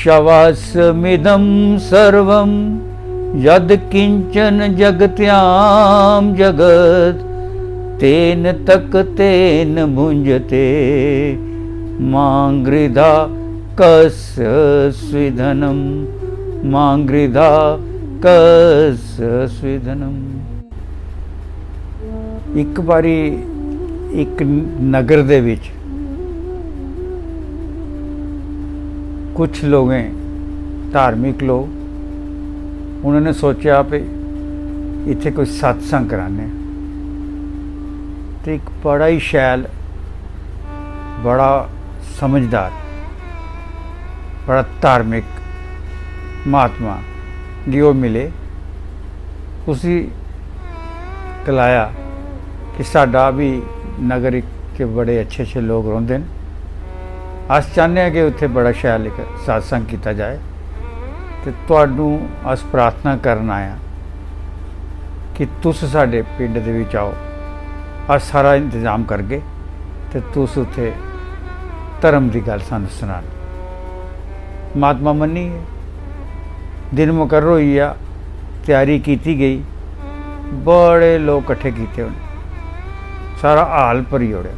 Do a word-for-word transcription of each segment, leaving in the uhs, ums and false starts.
यवस्मिदं सर्वं यद्किञ्चन जगत्यां जगत्, तेन तक तेन भुञ्जते, मां गृधा कस्य स्विधनम्, मां गृधा कस्य स्विधनम्। ਇੱਕ ਵਾਰੀ ਇੱਕ ਨਗਰ ਦੇ ਵਿੱਚ ਕੁਝ ਲੋਕ, ਧਾਰਮਿਕ ਲੋਕ, ਉਹਨਾਂ ਨੇ ਸੋਚਿਆ ਵੀ ਇੱਥੇ ਕੋਈ ਸਤਸੰਗ ਕਰਾਣੇ। ਤੇ ਇੱਕ ਬੜਾ ਹੀ ਸ਼ੈਲ, ਬੜਾ ਸਮਝਦਾਰ, ਬੜਾ ਧਾਰਮਿਕ ਮਹਾਤਮਾ ਗੀ ਉਹ ਮਿਲੇ। ਉਸੀ ਕਲਾਇਆ ਕਿ ਸਾਡਾ ਵੀ ਨਗਰ ਇੱਕ, ਕਿ ਬੜੇ ਅੱਛੇ ਅੱਛੇ ਲੋਕ ਰਹਿੰਦੇ ਨੇ। ਅਸ ਚਾਹੁੰਦੇ ਹਾਂ ਕਿ ਉੱਥੇ ਬੜਾ ਸ਼ੈਲ ਇੱਕ ਸਤਸੰਗ ਕੀਤਾ ਜਾਏ। ਤੇ ਤੁਹਾਨੂੰ ਅਸ ਪ੍ਰਾਰਥਨਾ ਕਰਨ ਆਇਆ ਕਿ ਤੁਸੀਂ ਸਾਡੇ ਪਿੰਡ ਦੇ ਵਿੱਚ ਆਓ। ਅਸ ਸਾਰਾ ਇੰਤਜ਼ਾਮ ਕਰਕੇ ਤੇ ਤੁਸੀਂ ਉੱਥੇ ਧਰਮ ਦੀ ਗੱਲ ਸਾਨੂੰ ਸੁਣਾਣੀ। ਮਹਾਤਮਾ ਮੰਨੀ ਹੈ। ਦਿਨ ਮੁਕਰਰ ਹੋਈ ਆ, ਤਿਆਰੀ ਕੀਤੀ ਗਈ। ਬੜੇ ਲੋਕ ਇਕੱਠੇ ਕੀਤੇ ਉਹਨੇ, ਸਾਰਾ ਹਾਲ ਭਰੀ ਉੜਿਆ।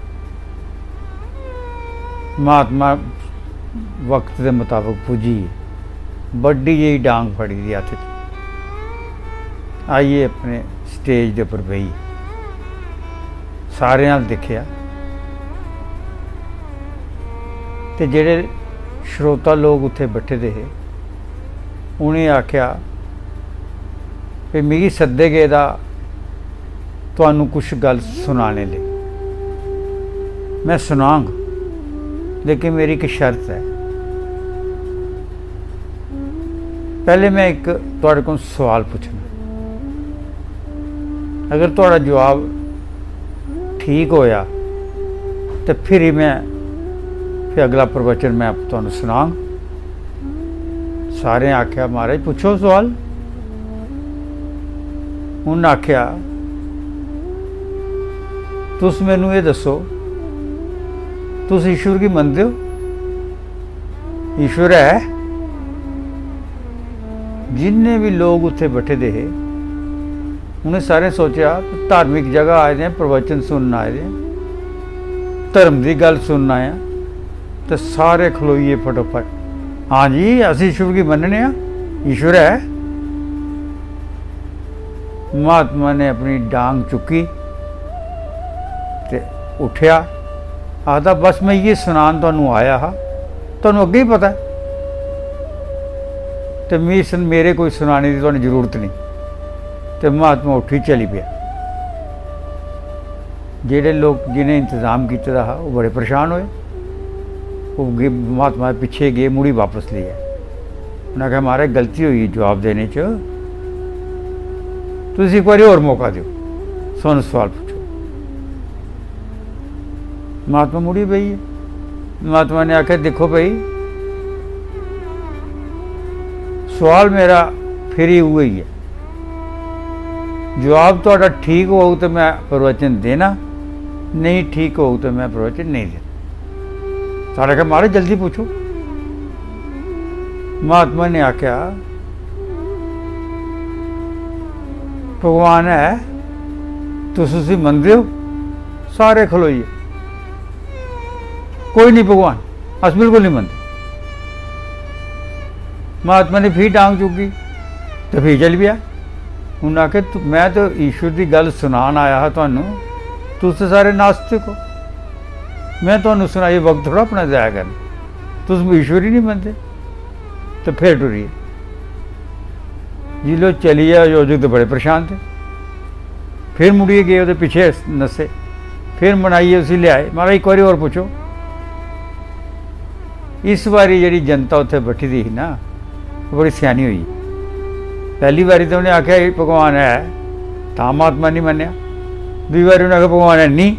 ਮਹਾਤਮਾ ਵਕਤ ਦੇ ਮੁਤਾਬਕ ਪੁੱਜੀ, ਵੱਡੀ ਜਿਹੀ ਡਾਂਗ ਫੜੀ ਦੀ ਹੱਥ 'ਚ। ਆਈਏ ਆਪਣੇ ਸਟੇਜ ਦੇ ਉੱਪਰ ਬਈ, ਸਾਰਿਆਂ ਨੇ ਦੇਖਿਆ। ਤੇ ਜਿਹੜੇ ਸ਼ਰੋਤਾ ਲੋਕ ਉੱਥੇ ਬੈਠੇ ਦੇ ਹੈ, ਉਹਨੇ ਆਖਿਆ ਵੀ ਮਿਗੀ ਸੱਦੇ ਗਏ ਦਾ, ਤੁਹਾਨੂੰ ਕੁਝ ਗੱਲ ਸੁਣਾਣੇ ਲਈ। ਮੈਂ ਸੁਣਾਂਗਾ, ਲੇਕਿਨ ਮੇਰੀ ਇੱਕ ਸ਼ਰਤ ਹੈ। ਪਹਿਲੇ ਮੈਂ ਇੱਕ ਤੁਹਾਡੇ ਕੋਲ ਸਵਾਲ ਪੁੱਛਣਾ। ਅਗਰ ਤੁਹਾਡਾ ਜਵਾਬ ਠੀਕ ਹੋਇਆ ਤੇ ਫਿਰ ਹੀ ਮੈਂ, ਫਿਰ ਅਗਲਾ ਪ੍ਰਵਚਨ ਮੈਂ ਤੁਹਾਨੂੰ ਸੁਣਾਂਗਾ। ਸਾਰਿਆਂ ਆਖਿਆ, "ਮਹਾਰਾਜ, ਪੁੱਛੋ ਸਵਾਲ।" ਉਹਨਾਂ ਆਖਿਆ, "ਤੁਸੀਂ ਮੈਨੂੰ ਇਹ ਦੱਸੋ, ਤੁਸੀਂ ਈਸ਼ਵਰ ਕੀ ਮੰਨਦੇ ਹੋ? ਈਸ਼ਵਰ ਹੈ?" ਜਿੰਨੇ ਵੀ ਲੋਕ ਉੱਥੇ ਬੈਠੇ ਦੇ ਹੈ, ਉਹਨੇ ਸਾਰੇ ਸੋਚਿਆ ਕਿ ਧਾਰਮਿਕ ਜਗ੍ਹਾ ਆਏ ਨੇ, ਪ੍ਰਵਚਨ ਸੁਣਨ ਆਏ ਨੇ, ਧਰਮ ਦੀ ਗੱਲ ਸੁਣਨ ਆਏ ਆ। ਤੇ ਸਾਰੇ ਖਲੋਈਏ ਫਟੋਫਟ, "ਹਾਂ ਜੀ, ਅਸੀਂ ਈਸ਼ਵਰ ਕੀ ਮੰਨਣੇ ਆ, ਈਸ਼ਵਰ ਹੈ।" ਮਹਾਤਮਾ ਨੇ ਆਪਣੀ ਡਾਂਗ ਚੁੱਕੀ ਤੇ ਉੱਠਿਆ। ਆਖਦਾ, "ਬਸ ਮੈਂ ਇਹ ਸੁਣਾਉਣ ਤੁਹਾਨੂੰ ਆਇਆ ਹਾਂ, ਤੁਹਾਨੂੰ ਅੱਗੇ ਹੀ ਪਤਾ ਹੈ। ਤੇ ਮੀ-, ਮੇਰੇ ਕੋਈ ਸੁਣਾਉਣੇ ਦੀ ਤੁਹਾਨੂੰ ਜ਼ਰੂਰਤ ਨਹੀਂ।" ਤੇ ਮਹਾਤਮਾ ਉੱਠੀ ਚਲੀ ਪਿਆ। ਜਿਹੜੇ ਲੋਕ, ਜਿਨੇ ਇੰਤਜ਼ਾਮ ਕੀਤਾ ਦਾ ਹਾਂ, ਉਹ ਬੜੇ ਪਰੇਸ਼ਾਨ ਹੋਏ। ਉਹ ਗੇ-, ਮਹਾਤਮਾ ਦੇ ਪਿੱਛੇ ਗਏ, ਮੁੜੀ ਵਾਪਸ ਲੈ ਆਏ। ਉਹਨਾਂ ਕਿਹਾ, "ਮਹਾਰਾਜ, ਗਲਤੀ ਹੋਈ ਜਵਾਬ ਦੇਣੇ ਚ, ਤੁਸੀਂ ਇੱਕ ਵਾਰੀ ਹੋਰ ਮੌਕਾ ਦਿਓ, ਸਾਨੂੰ ਸਵਾਲ ਪੁੱਛੋ।" ਮਹਾਤਮਾ ਮੁੜੀ ਪਈ ਹੈ। ਮਹਾਤਮਾ ਨੇ ਆਖਿਆ, "ਦੇਖੋ ਭਾਈ, ਸਵਾਲ ਮੇਰਾ ਫਿਰ ਹੀ ਉਹੀ ਹੈ, ਜਵਾਬ ਤੁਹਾਡਾ ਠੀਕ ਹੋਊ ਤੇ ਮੈਂ ਪ੍ਰਵਚਨ ਦੇਣਾ, ਨਹੀਂ ਠੀਕ ਹੋਊ ਤੇ ਮੈਂ ਪ੍ਰਵਚਨ ਨਹੀਂ ਦੇਣਾ।" ਸਾਰੇ ਆਖਿਆ, "ਮਹਾਰਾਜ, ਜਲਦੀ ਪੁੱਛੋ।" ਮਹਾਤਮਾ ਨੇ ਆਖਿਆ, "ਭਗਵਾਨ ਹੈ, ਤੁਸੀਂ, ਤੁਸੀਂ ਮੰਨਦੇ ਹੋ?" ਸਾਰੇ ਖਲੋਈਏ, "ਕੋਈ ਨਹੀਂ ਭਗਵਾਨ, ਅਸ ਬਿਲਕੁਲ ਨਹੀਂ ਮੰਨਦੇ।" ਮਹਾਤਮਾ ਨੇ ਫਿਰ ਡਾਂਗ ਚੁੱਕੀ ਤੇ ਫਿਰ ਚੱਲ ਪਿਆ। ਉਹਨਾਂ ਆਖਿਆ, "ਤੂੰ, ਮੈਂ ਤਾਂ ਈਸ਼ਵਰ ਦੀ ਗੱਲ ਸੁਣਾਉਣ ਆਇਆ ਹਾਂ ਤੁਹਾਨੂੰ, ਤੁਸੀਂ ਸਾਰੇ ਨਾਸਤਿਕ ਹੋ। ਮੈਂ ਤੁਹਾਨੂੰ ਸੁਣਾਈ, ਵਕਤ ਥੋੜਾ ਆਪਣਾ ਜ਼ਾਇਆ ਕਰਨਾ, ਤੁਸੀਂ ਈਸ਼ਵਰ ਹੀ ਨਹੀਂ ਮੰਨਦੇ।" ਤੇ ਫਿਰ ਟੁਰੀਏ। ਜੀ ਲੋ ਚਲੀ ਆ, ਯੋਜਕ ਤੇ ਬੜੇ ਪਰੇਸ਼ਾਨ ਤੇ ਫਿਰ ਮੁੜੀਏ ਗਏ ਉਹਦੇ ਪਿੱਛੇ ਨੱਸੇ, ਫਿਰ ਮਨਾਈਏ, ਉਸੇ ਲਿਆਏ। ਮਹਾਰਾਜ, ਇੱਕ ਵਾਰੀ ਹੋਰ ਪੁੱਛੋ। ਇਸ ਵਾਰੀ ਜਿਹੜੀ ਜਨਤਾ ਉੱਥੇ ਬੈਠੀ ਦੀ ਸੀ ਨਾ, ਉਹ ਬੜੀ ਸਿਆਣੀ ਹੋਈ। ਪਹਿਲੀ ਵਾਰੀ ਤਾਂ ਉਹਨੇ ਆਖਿਆ, "ਇਹ ਭਗਵਾਨ ਹੈ," ਤਾਂ ਮਹਾਤਮਾ ਨਹੀਂ ਮੰਨਿਆ। ਦੂਜੀ ਵਾਰੀ ਉਹਨੇ ਆਖਿਆ, "ਭਗਵਾਨ ਹੈ ਨਹੀਂ,"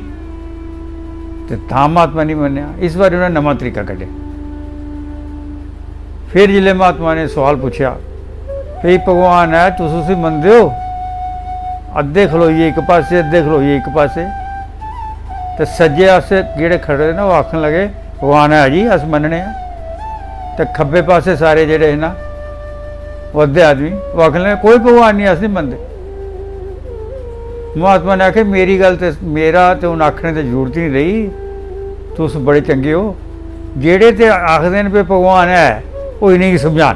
ਤੇ ਤਾਂ ਮਹਾਤਮਾ ਨਹੀਂ ਮੰਨਿਆ। ਇਸ ਵਾਰੀ ਉਹਨੇ ਨਵਾਂ ਤਰੀਕਾ ਕੱਢਿਆ। ਫਿਰ ਜਿਲੇ ਮਹਾਤਮਾ ਨੇ ਸਵਾਲ ਪੁੱਛਿਆ, "ਵੀ ਭਗਵਾਨ ਹੈ, ਤੁਸੀਂ, ਤੁਸੀਂ ਮੰਨਦੇ ਹੋ?" ਅੱਧੇ ਖਲੋਈਏ ਇੱਕ ਪਾਸੇ, ਅੱਧੇ ਖਲੋਈਏ ਇੱਕ ਪਾਸੇ। ਤੇ ਸੱਜੇ ਪਾਸੇ ਜਿਹੜੇ ਖੜੇ ਨੇ, ਉਹ ਆਖਣ ਲੱਗੇ, "ਭਗਵਾਨ ਹੈ ਜੀ, ਅਸ ਮੰਨਣੇ ਆ।" ते खब्बे पासै सारे जेह्ड़े हे ना, ओह् अद्धे आदमी, ओह् आखन लगे, "कोई भगवान निं, अस निं मनदे।" महात्मा ने आखेआ, "मेरी गल्ल ते, मेरा ते हून आखने दी जरूरत निं रेही, तुस बड़े चंगे ओ। जेह्ड़े ते आखदे न भई भगवान ऐ, ओह् इ'नेंगी समझान,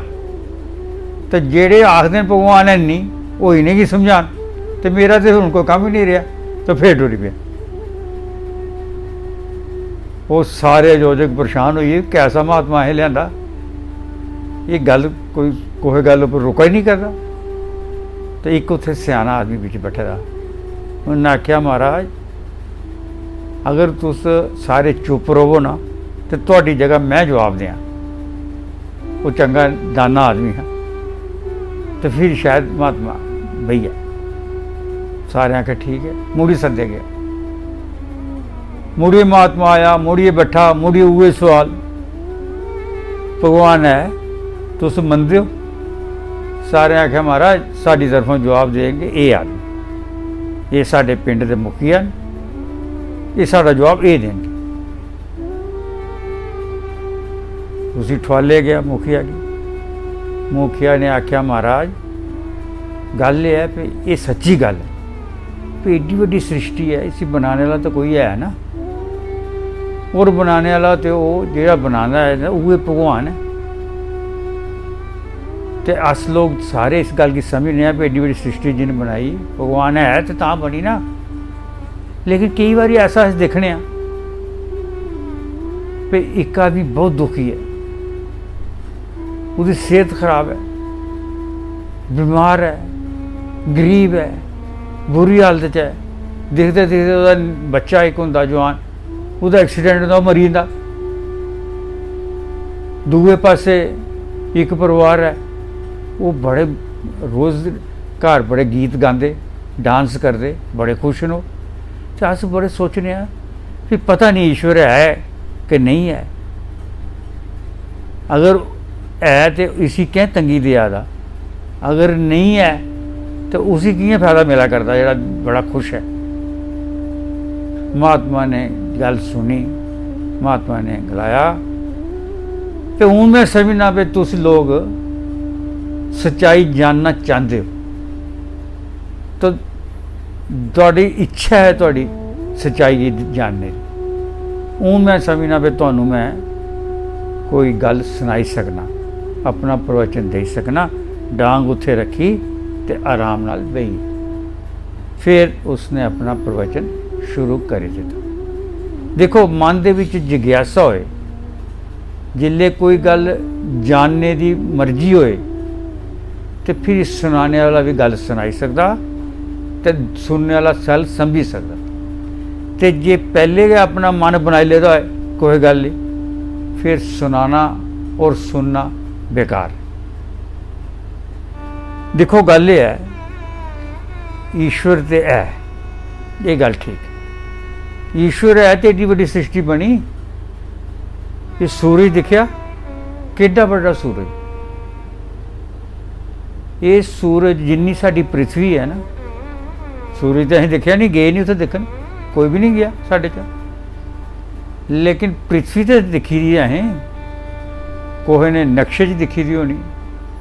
ते जेह्ड़े आखदे न भगवान है निं, ओह् इ'नेंगी समझान, ते मेरा ते हून कोई कम्म गै निं रेहा।" ते फिर टुरी पेआ। ओह् सारे आयोजक परेशान होई गे, "कैसा महात्मा असें लेआंदा, एह् गल्ल कोई कुसै गल्ल उप्पर रुका ही निं करदा।" ते इक उत्थै स्याना आदमी बिच बैठे दा, उन्नै आखेआ, "महाराज, अगर तुस सारे चुप्प र'वो ना, ते तुहाडी जगह में जवाब देआं।" ओह् चंगा दाना आदमी हा, ते फिर शायद महात्मा बेही गेआ। सारें आखेआ, "ठीक ऐ।" मुड़ी सद्देआ गेआ। मुड़ियै महात्मा आया, मुड़ियै बैठा, मुड़ियै उ'ऐ सोआल, "भगवान ऐ, तुस मनदे ओ?" सारें आखेआ, "महाराज, साढ़ी तरफों जवाब देंगे एह् आदमी, एह् साढ़े पिंड दे मुखिया न, एह् साढ़ा जवाब एह् देंगे।" उसी ठुआलेआ गेआ मुखिया गी। मुखिया ने आखेआ, "महाराज, गल्ल एह् ऐ भई एह् सच्ची गल्ल ऐ, भई एड्डी बड्डी सृष्टि ऐ, इसी बनाने आह्ला ते कोई है ना, होर बनाने आह्ला ते ओह् जेह्ड़ा बनांदा ऐ ते उ'ऐ भगवान ऐ। ते अस लोक सारे इस गल्ल गी समझने आं भई एड्डी बड्डी सृष्टि जिन्न बनाई, भगवान है ते तां बनी ना।" लेकिन केई बारी ऐसा अस दिक्खने आं भई इक आदमी बहुत दुखी ऐ, ओह्दी सेह्त खराब ऐ, बमार ऐ, गरीब ऐ, बुरी हालत च ऐ। दिखदे दिखदे ओह्दा बच्चा इक होंदा जुआन, ओह्दा एक्सीडेंट होंदा, ओह् मरी जंदा। दूए पासै इक परिवार ऐ, ओह् बड़े रोज घर बड़े गीत गांदे, डांस करदे, बड़े खुश न ओह्। ते अस बड़े सोचने आं, "फ्ही पता निं ईश्वर है कि नेईं ऐ। अगर है ते इसी कैं तंगी देआ दा? अगर नेईं ऐ ते उसी कि'यां फैदा मिला करदा जेह्ड़ा बड़ा खुश ऐ?" महात्मा ने गल्ल सुनी, महात्मा ने गलाया, "ते हून में समझना भई तुस लोक सच्चाई जानना चांह्दे ओ, तो तुहाडी इच्छा ऐ तुहाडी सच्चाई गी जानने दी। हून में समझना भई तुहानू में कोई गल्ल सनाई सकना, अपना प्रवचन देई सकना।" डांग उत्थे रखी ते आराम नाल बेही गेआ। फिर उसने अपना प्रवचन शुरू करी दित्ता। देखो, मन दे विच जिज्ञासा होए, जिसलै कोई गल्ल जानने दी मर्जी होए, ते फिर सनाने आह्ला बी गल्ल सनाई सकदा ते सुनने आह्ला शैल समझी सकदा। ते जे पैह्ले गै अपना मन बनाई लेदा होए कुसै गल्ल गी, फिर सनाना और सुनना बेकार। दिक्खो, गल्ल एह् ऐ, ईश्वर ते ऐ, एह् गल्ल ठीक ऐ। ईश्वर ऐ ते एड्डी बड्डी सृष्टि बनी, एह् सूरज दिक्खेआ, केड्डा बड्डा सूरज। एह् सूरज जिन्नी साढ़ी पृथ्वी ऐ ना, सूरज ते असें दिक्खेआ निं, गे निं उत्थै दिक्खन, कोई बी निं गेआ साढ़े चा। लेकिन पृथ्वी ते दिक्खी दी ऐ असें, कुसै ने नक्शे च दिक्खी दी होनी,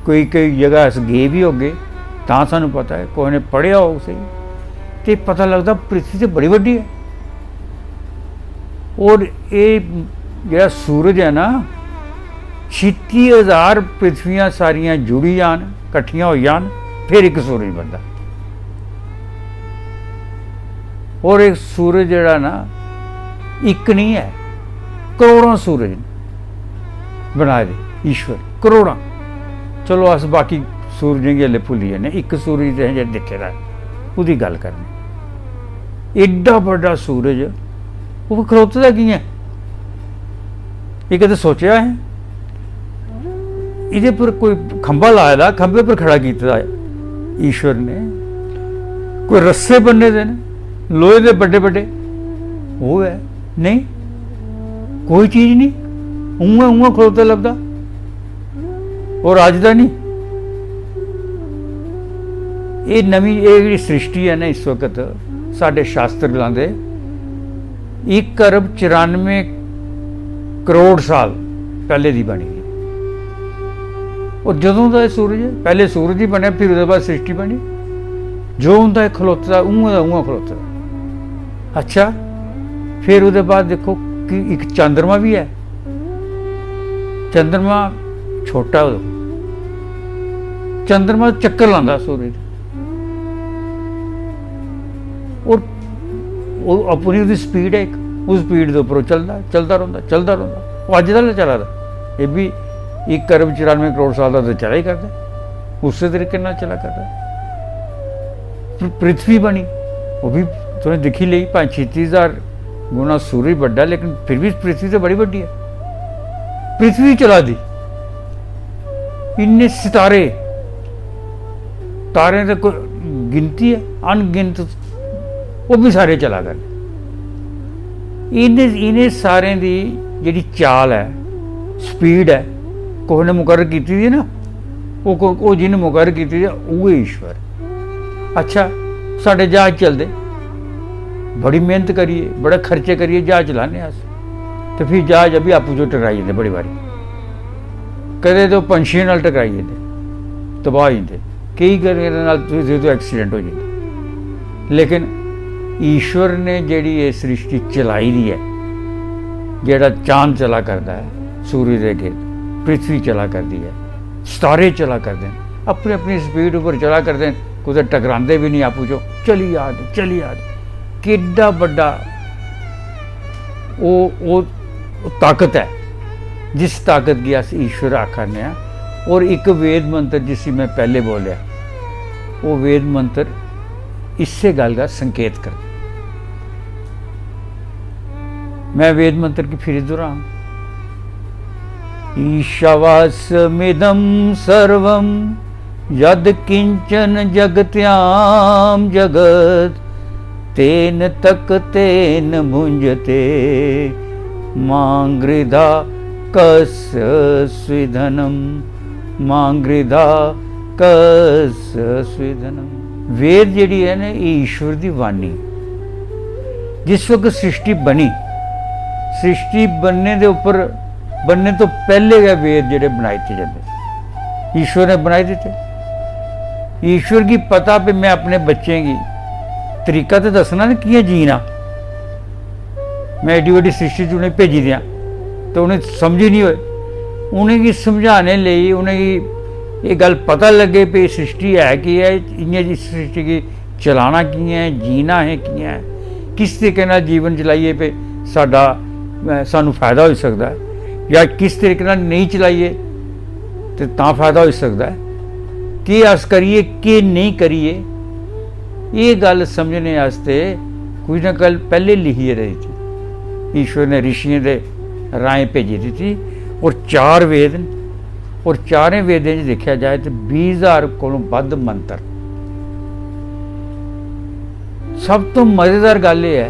कोई कोई जगह अस गे बी होगे तां सानूं पता ऐ, कुसै ने पढ़ेआ होग स्हेई, ते पता लगदा पृथ्वी ते बड़ी बड्डी ऐ। और एह् जेह्ड़ा सूरज ऐ ना, छित्ती हजार पृथ्वियां सारियां जुड़ी जान, कट्ठियां होई जान, फिर इक सूरज बनदा। और इक सूरज जेह्ड़ा ना, इक निं ऐ, करोड़ां सूरज न बनाए दे ईश्वर, करोड़ां। चलो, अस बाकी सूरजें गी हल्ले भुल्ली जन्ने, इक सूरज ते असें जेह्ड़ा दिक्खे दा ऐ, ओह्दी गल्ल करनी। एड्डा बड्डा सूरज, ओह् खड़ोते दा कि'यां? एह् कदें सोचेआ असें? एह्दे पर कोई खंभा लाए दा, खंभे पर खड़ा कीते दा ईश्वर ने। कोई रस्से बन्ने दे न, लोहे दे बड्डे बड्डे, ओह् ऐ? नेईं, कोई चीज निं, उ'आं, उ'आं खड़ोता लभदा। और अज्ज दा निं। एह् नमीं, एह् जेह्ड़ी सृष्टि ऐ ना, इस वक्त साढ़े शास्त्र गलांदे, इक अरब चरानुए करोड़ साल पैह्ले दी बनी दी। और जदों दा एह् सूरज ऐ, पैह्ले सूरज ही बनेआ, फिर ओह्दे बाद सृष्टि बनी। जो होंदा ऐ खलोते दा, उ'आं दा उ'आं खलोते दा। अच्छा, फिर ओह्दे बाद दिक्खो कि इक चंद्रमा बी ऐ। चंद्रमा छोटा, ओह् चंद्रमा चक्कर लांदा सूरज दे। और ओह् अपनी ओह्दी स्पीड ऐ इक, उस स्पीड दे उप्पर ओह् चलदा, चलदा रौंह्दा, चलदा रौंह्दा। ओह् अज्ज तक चला दा। एह् बी इक अरब चरानुए करोड़ साल दा ते चला ही करदा, उस्सै तरीके नाल चला करदा। पृ-, पृथ्वी बनी, ओह् बी तुसें दिक्खी लेई, भाएं छित्ती ज्हार गुणा सूरज बड्डा, लेकिन फिर बी पृथ्वी ते बड़ी बड्डी ऐ। पृथ्वी चला दी, इन्ने सितारे, तारें दी कोई गिनती ऐ? अनगिनत। ओह् बी सारे चला करदे। इ'नें, इ'नें सारें दी जेह्ड़ी चाल ऐ, स्पीड ऐ, कुसै ने मुकर्र कीती दी ना, ओह् को-, ओह् जिन्न मुकर्र कीती दी ऐ, उ'ऐ ईश्वर। अच्छा, साढ़े ज्हाज चलदे, बड़ी मेह्नत करियै, बड़े खर्चे करियै ज्हाज चलाने अस, ते फ्ही ज्हाज बी आपूं चो टकराई जंदे बड़ी बारी। कदें ते ओह् पंछियें नाल टकराई जंदे, तबाह होई जंदे। केई कदें एह्दे नाल तुसें दिक्खो accident होई जंदा। लेकिन ईश्वर ने जेह्ड़ी एह् सृष्टि चलाई दी ऐ, जेह्ड़ा चांद चला करदा ऐ सूरज दे अग्गें, पृथ्वी चला करदी ऐ, सितारे चला करदे न, अपनी अपनी स्पीड उप्पर चला करदे न, कुतै टकरांदे बी निं आपूं चो, चली जा दे, चली जा दे। केड्डा बड्डा ओह्, ओह् ताकत ऐ, जिस ताकत गी अस ईश्वर आखा ने आं। और इक वेद मंत्र जिसी में पैह्ले बोलेआ, ओह् वेद मंत्र इस्सै गल्ल दा संकेत करदा। मैं वेद मंत्र गी फिरी दोहरां, ईशावास्यमिदं सर्वं यद किंचन जगत्याम जगत, तेन तक तेन भुंजते, मां गृधा कस्य स्विधनम, मां गृधा कस्य स्विधनम। वेद जेह्ड़ी ऐ ना, एह् ईश्वर दी वाणी। जिस वक्त सृष्टि बनी, सृष्टि बनने दे उप्पर, बनने तो पैह्ले गै वेद जेह्ड़े बनाई दित्ते जंदे, ईश्वर ने बनाई दित्ते। ईश्वर गी पता भी मैं अपने बच्चें गी तरीका ते दस्सना ना कि'यां जीना। मैं एड्डी बड्डी सृष्टि च उ'नेंगी भेजी देआं ते उ'नेंगी समझ ही निं होए। उ'नेंगी समझाने लेई, उ'नेंगी एह् गल्ल पता लग्गे भी सृष्टि है केह् ऐ, इ'यां इस सृष्टि गी चलाना कि'यां ऐ, जीना असें कि'यां ऐ, किस तरीके नाल जीवन चलाइयै भी साढ़ा, अ, सानूं फायदा होई सकदा ऐ, जां किस तरीके नाल नेईं चलाइयै ते तां फायदा होई सकदा ऐ, केह् अस करिए, केह् नेईं करिए, एह् गल्ल समझने आस्तै कुछ ना कुछ पैह्ले लिखियै रखी दित्ती। ईश्वर ने ऋषियें दे राहें भेजी दित्ती। और चार वेद न, और चारें वेदें च दिक्खेआ जाए ते बीह् ज्हार कोलों बद्ध मंत्र। सब तो मजेदार गल्ल एह् ऐ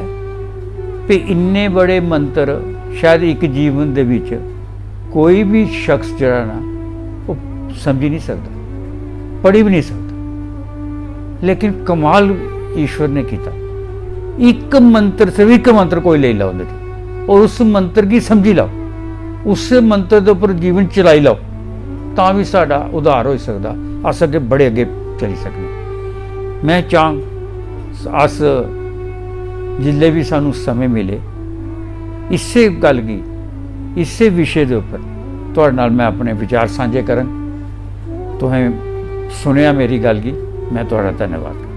कि इन्ने बड़े मंत्र शायद इक जीवन दे बिच कोई भी शख्स जेह्ड़ा ना, ओह् समझी निं सकदा, पढ़ी बी निं सकदा। लेकिन कमाल ईश्वर ने कीता, इक मंत्र, सिर्फ इक मंत्र कोई लेई लैओ उं'दे च, और उस मंत्र गी समझी लैओ, उस मंत्र दे उप्पर जीवन चलाई लैओ, तां बी साढ़ा उद्धार होई सकदा, अस अग्गें, बड़े अग्गें चली सकने। मैं चांग अस जिसलै बी सानूं समें मिले, इस्सै गल्ल गी, इस्सै विशे दे उप्पर थुआढ़े नाल मैं अपने विचार सांझे करङ। तुसें सुनेआ मेरी गल्ल गी, मैं थुआढ़ा धन्नवाद करना।